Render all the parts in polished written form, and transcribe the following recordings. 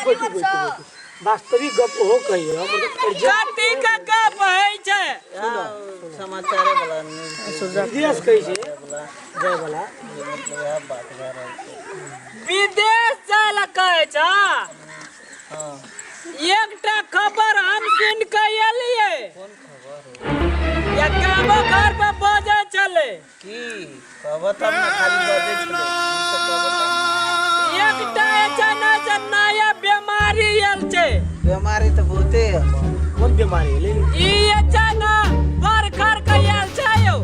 बैठू बैठू बैठू वास्तविक गप ओहो कहियो मतलब कथी के गप होइ छै समाचारे वाला न्यूज विदेश कहै छै जाय वाला मतलब इएह बात भए रहल छै विदेश जाय लए कहै छ हँ एकटा खबर हम सुनि कऽ एलियै कोन खबर या गामो घर पर बजै छलै की कहबऽ तब ने खाली बजै छलै ई तऽ कहबऽ तब ने। एकटा जे छै ने से नया बेमारी आयल छै बेमारी तऽ बहुते है कोन बीमारी भेलै ई जे छै ने बड़ खर के आयल छै यौ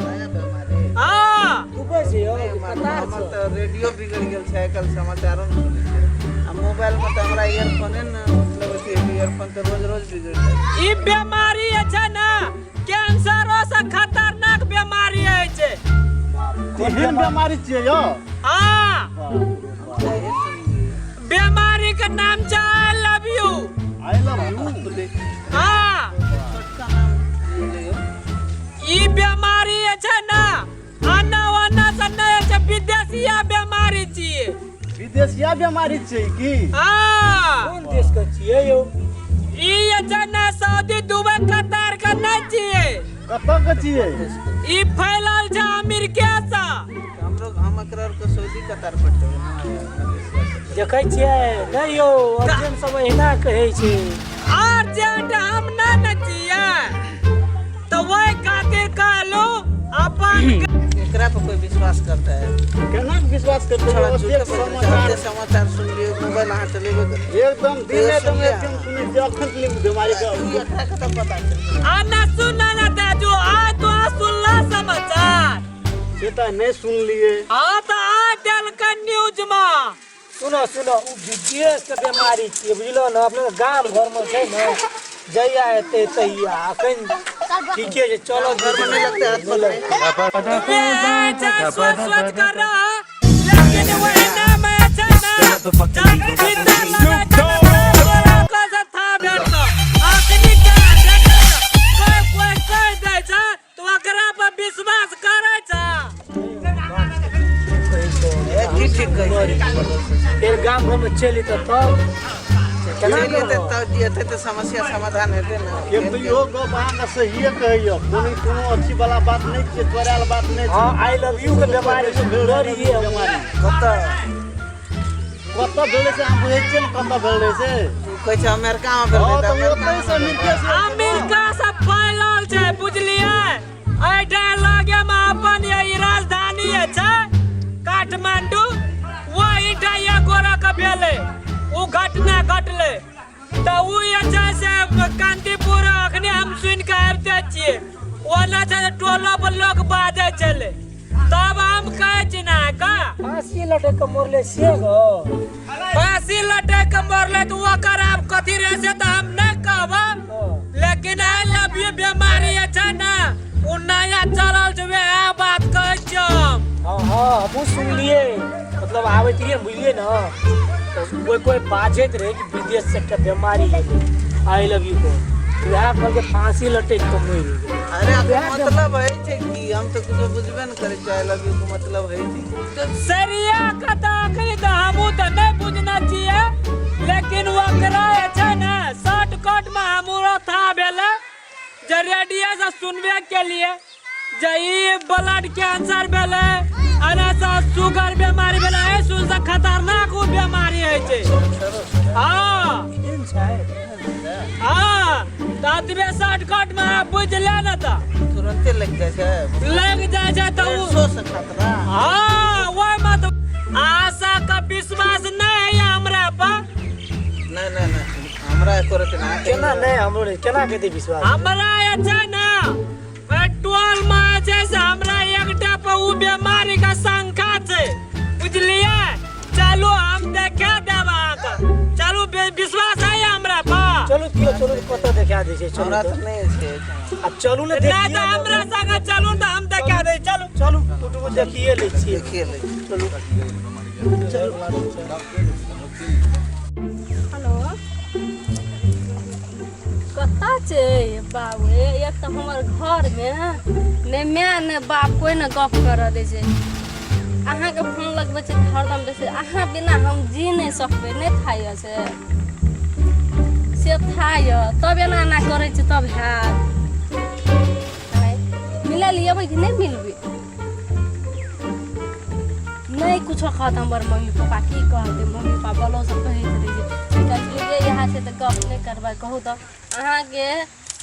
नया बेमारी हँ दुबई से यौ नहि, कतार हमर से तऽ रेडियो बिगड़ि गेल छै आइ काल्हि समाचारो नहि सुनै छै आ मोबाइलमे तऽ हमरा इयरफोने ने मतलब अथी इयरफोन तऽ रोज रोज बिगड़ि जाइ छै ई बेमारी जे छै ने कैंसरो से खतरनाक बीमारी होइ छै केहन बेमारी छियै यौ हाँ सही सुनलियै बीमारी के नाम छै I love you I love you हाँ छोटका नाम लियौ ई बीमारी जे छै ने आना वाना से नहि होइ छै विदेशिया बीमारी छियै विदेशिया बेमारी छियै की हाँ कोन देश के छियै यौ ई जे छै ने सऊदी दुबई कतार के नहि छियै कतऽ के छियै ई फैलल छै अमेरिका से हमरो हम एकरा आरके सऊदी कतार पठेबै ने मलेशिया से देखै छियै नहि यौ अर्जेंट सब एहिना कहै छै अर्जेंट हम नहि ने छियै तऽ ओहि खातिर कहलहुँ अपन एकरा पर कोई विश्वास करता है केना के विश्वास करते छोड़ा हो झूठे ओतेक बजै छै समाचार ओते समाचार सुन लियौ मोबाइल अहाँ चलेबे करै एकदम दिन राति हम एकदम सुनै छियै अखन तक बीमारी के ई एकरा के तऽ पता चलि आ ना सुन ना दाजू आ तो आ सुनला समाचार से तऽ नहि सुनलियै हाँ तऽ आ देलकै न्यूज में सुनो सुनो ओ विदेशके बेमारी छियै बुझलो ने अपने गाम घरमे छै ने जहिया एतै तहिया अखन ठीके छै चलो घर में नहीं लगते हाथ पकड़े वे अच्छा सोच सोच कर रहा लेकिन वही नाम है अच्छा ना जब भीतर लगा छै ना, तोरा को से था भेटतो अखनी के देखै छै, कोई कोई कहि दै छै तऽ ओकरा पर विश्वास करै छै ए, की ठीक कहै छै फेर गाम घरमे चलि एतै तब केना चलि एतै करब? तब जे एतै तऽ समस्या समाधान हेतै ने एक तऽ इहो गप अहाँके सहिए कहैए कोनो कोनो अथी वाला बात नहि छियै चोरायल बात नहि हँ छै I love you के बेमारी से डरिए हम। बेमारी कतऽ कतऽ भेलै से अहाँ बुझै छियै ने कतऽ भेलै से तू कहै छै अमेरिकामे भेलै हँ तऽ तऽ ओतै से अमेरिके से अमेरिका से फैलल छै बुझलियै एहिठाम लगे मे अपन ई राजधानी छै काठमांडू ओहिठाम एक गोरा के भेलै ओ घटना घटलै तऽ ओ जे छै से कान्तिपुर अखने हम सुनि कऽ आबिते छियै ओना छै टोलो पर लोक बाजै छलै तब हम कहै छी ने अहाँके फांसी लटक के मरले से गो फांसी लटक के मरले तऽ ओकर आब कथी रहै से तऽ हम नहि कहब लेकिन I love you बीमारी छै ने ओ नया चलल छै वएह बात कहै छियौ हम हाँ हाँ हमहूँ सुनलियै मतलब आबैत रहियै बुझलियै ने तऽ कोइ कोइ बाजैत रहै कि विदेश से एकटा बीमारी एलै I love you को वएह कहलकै फांसी लटकि कऽ मरि गेलै अरे अकर मतलब है छै की हम तऽ कुछो बुझबे ने करै छियै I love you के मतलब है छै तऽ सरिया के तऽ अखनी तऽ हमहूँ तऽ नहि बुझने छियै लेकिन ओकरा जे छै ने शॉर्टकट मे हमरो था भेलै जे रेडियो से सुनबे केलिए जे ई ब्लड कैंसर भेलै अरे से शुगर बीमारी भेलै एहि सुन से खतरनाक ओ बीमारी होइ छै हँ एहन छै हँ तऽ एतबे शॉर्टकट मे अहाँ बुझि ले ने तऽ तुरंते लग जाइ छै लग जाइ छै तऽ ओ सो से खतरा हँ ओहिमे तऽ आशा के विश्वास नहि है हमरा पर नहि नहि नहि हमरा एको रति ना केना नहि हमरो नहि केना केते विश्वास हमरा जे छै ने पेट्रोल मे जे छै से हमरा एकटा पर उ बीमारी के शंका छै बुझलियै चलू हम देखा देब अहाँके चलू विश्वास है हमरा पर चलू कियो चलू कतऽ देखा दै छै चलू हमरा तऽ। तऽ नहि छै आ चलू ने नहि देखिए तऽ हमरा संगे चलू तऽ हम देखा दै चलू चलू उठू देखिए लै छियै देखिए लै छी। चलू हेलो कतऽ छै बाबू हे एक तऽ हमर घरमे ने माय ने बाप कोइ ने गप करऽ दै छै अहाँके फोन लगबै। देखबै छी तऽ हरदम बेसी अहाँ बिना हम जी नहि सकबै, नहि था यऽ से से था यऽ, तब एना एना करै छी तब हैत। आँय, मिलै लए अयबै कि नहि मिलबै? नहि कुछो कहत हमर मम्मी पापा, की कहतै मम्मी पापा? बोलो सब कहैत रहै छै कहै इएह छै तऽ गप नहि करबै। कहू तऽ अहाँके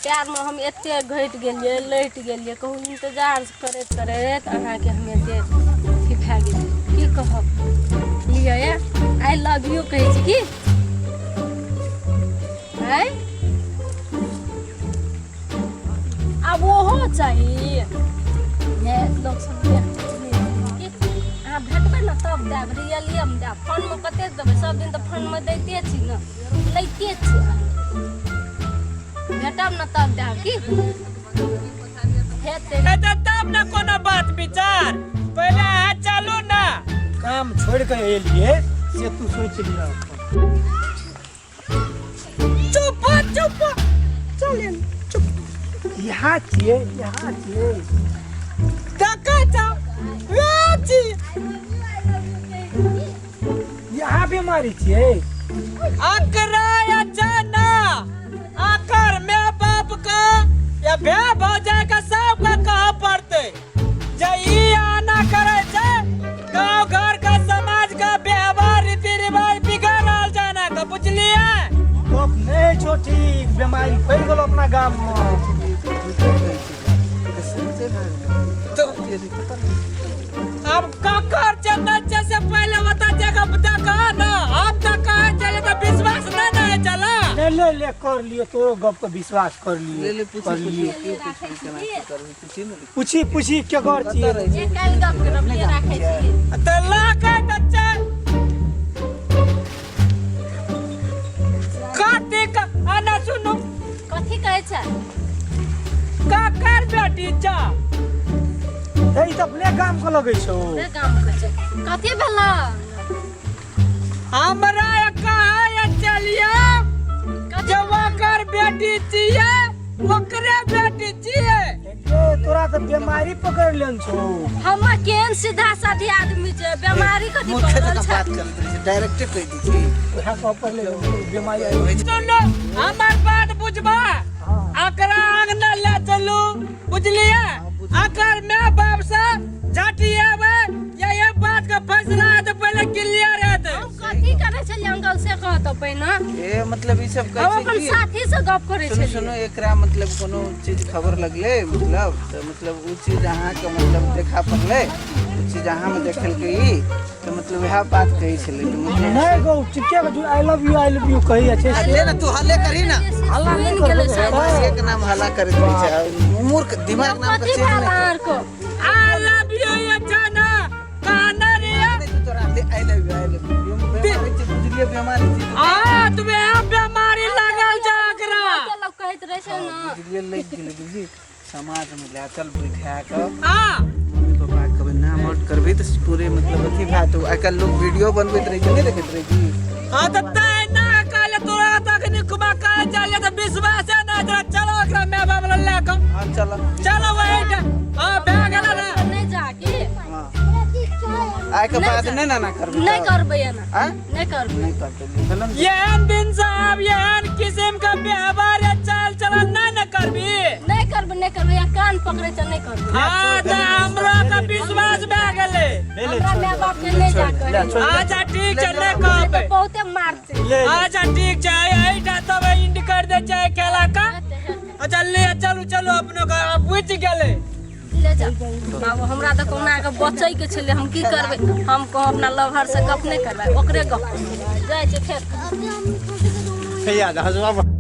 प्यारमे हम एते घटि गेलियै, लटि गेलियै। कहू, इन्तजार करैत करैत अहाँके हम एते अथी भए गेलियै, की कहब। लिअ, I love you कहै छी की? आँय, आब ओहो चाही ने। लोक सब देखै की अहाँ भेटबै ने तब देब, रियलिएमे देब। फोनमे कतेक देबै? सब दिन तऽ फोनमे दैते छी ने, लैते छी। भेटब ने तब देब की हेतै? हेतै तब ने कोनो बात विचार। पहिले अहाँ चलू ने। काम छोड़ि कऽ एलियै से तू सोचि लिअ। चुप चुप, चल चुप। यहाँ छियै, यहाँ छियै। देखै छौ, वएह छी। यहाँ बीमारी छियै। अकरा अच्छा ना आकर my बाप का या भे भौजाई का सबका कह पड़ते जे ई आना करे छै, गांव घर का समाज का व्यवहार रीति रिवाज बिगड़ रहल छै ना का, बुझलिए? गप नहि छौ ठीक, बीमारी फैल गेल अपना गाम में। तो अब ककर चंदन छै से पहले बता, जगह बता कहा ना। हम तो कहा चले तो विश्वास ना ना है, चला। ले ले ले, कर लियो, तोरो गप के विश्वास कर लियो। ले ले, पूछी। कर पूछी लियो। की पूछी, केना की करबी, पूछी ने। पूछी पूछी, के कर छियै? कतऽ रहै जे काल्हि गप करब, के राखै छी? तो ला के बच्चा कार्तिक आना, सुनू। कथी कहै छै? ककर बेटी छ? ए, ई तऽ अपने गाम के लगै छौ। अपने गाम के छै। कथी भेलै? हमरा कहा चलिए कथी? जे ओकर बेटी छियै, ओकरे बेटी छियै। ए, तोरा तऽ बीमारी पकड़ लेन छौ। हम केहन सीधा साधी आदमी छै, बेमारी कथी मूर्ख पकड़ल जकाँ छै? बात करैत रहै छै, डायरेक्टे कहि दै छी। उएह कह पड़लै, बीमारी आबि गेल। सुनो, हमर बात बुझबा? हँ। अकरा अंगना ले चलू, बुझलिए? अकर my बाप से झटिएबै या ये बात के फैसला हेतै, पहिले क्लियर हेतै। हम कथी करै छलियै अंकल, से कह तऽ पहिने। ए, मतलब ई सब हम कहै छै अपन कि साथी से गप करै सुनू छलियै। सुनू, एकरा मतलब कोनो चीज खबर लगलै, मतलब तऽ मतलब ओ चीज अहाँके मतलब देखा पड़लै, ओ चीज अहाँमे देखलकै ई तऽ मतलब वएह बात कहै छलै तऽ मतलब नहि गौ, ठीके के I love you, I love you कहै छै से। ले ने, तू हल्ले करही ना। हल्ला नहि सुनि गेलै करबै। शायद। बस एक नाम हल्ला करैत रहै छै मूर्ख, दिमाग नाम के कथी चीज भेल नहि। अहाँके? I love you ये जाना कहना रे। नहि, तू तोरा I love you, I love you. बेमारी छै, बुझलियै? बेमारी छै। आ तुम्हें बीमारी लागल छै एकरा। लोक कहैत रहै छै ने। बुझलियै, लागि गेलै, बुझली? समाजमे लए चल बैठा कऽ। हाँ। मम्मी पापा के कहबै, नाम आउट करबै तऽ पूरे मतलब अथी भए जेतौ। आइ काल्हि लोक वीडियो बनबैत रहै छै, नहि देखैत रहै छी? हाँ, तऽ तै ना कहले तोरा तखनी कुमा कहे चलिए तऽ विश्वास है ना तोरा। चलो, एकरा my बाप लग ले कऽ। हँ, चल। चलो वही हाँ, भए गेल ने। नहि जा की? हँ, आइके बाद नहि ना ना करबै। नहि करबै एना। आँय? नहि करबै। नहि करतै, भेलै ने? एहन दिन से आब एहन किस्म के व्यवहार या चाल चलन नहीं न करबी। नहि करबै, नहि करबै, या कान पकड़ै छै, नहि करबै। हाँ, तऽ हमरा के विश्वास भए गेलै। हमरा माय बाप के नहि जा करी। अच्छा ठीक छै, नहि नहि कहबै। तऽ बहुते मारतै। ले। अच्छा ठीक छै, एहिठाम तब एंड कर दे छै खेला का। अच्छा ले चलू, चलू अपनो के बुझि गेलै। ले जा बाबू, हमरा तऽ कहुना कऽ बचैके छलै। हम की करबै? हम कहब अपना लवर से गप नहि करबै, ओकरे गप करबै। जाइ छै फेर। भैया हसबा।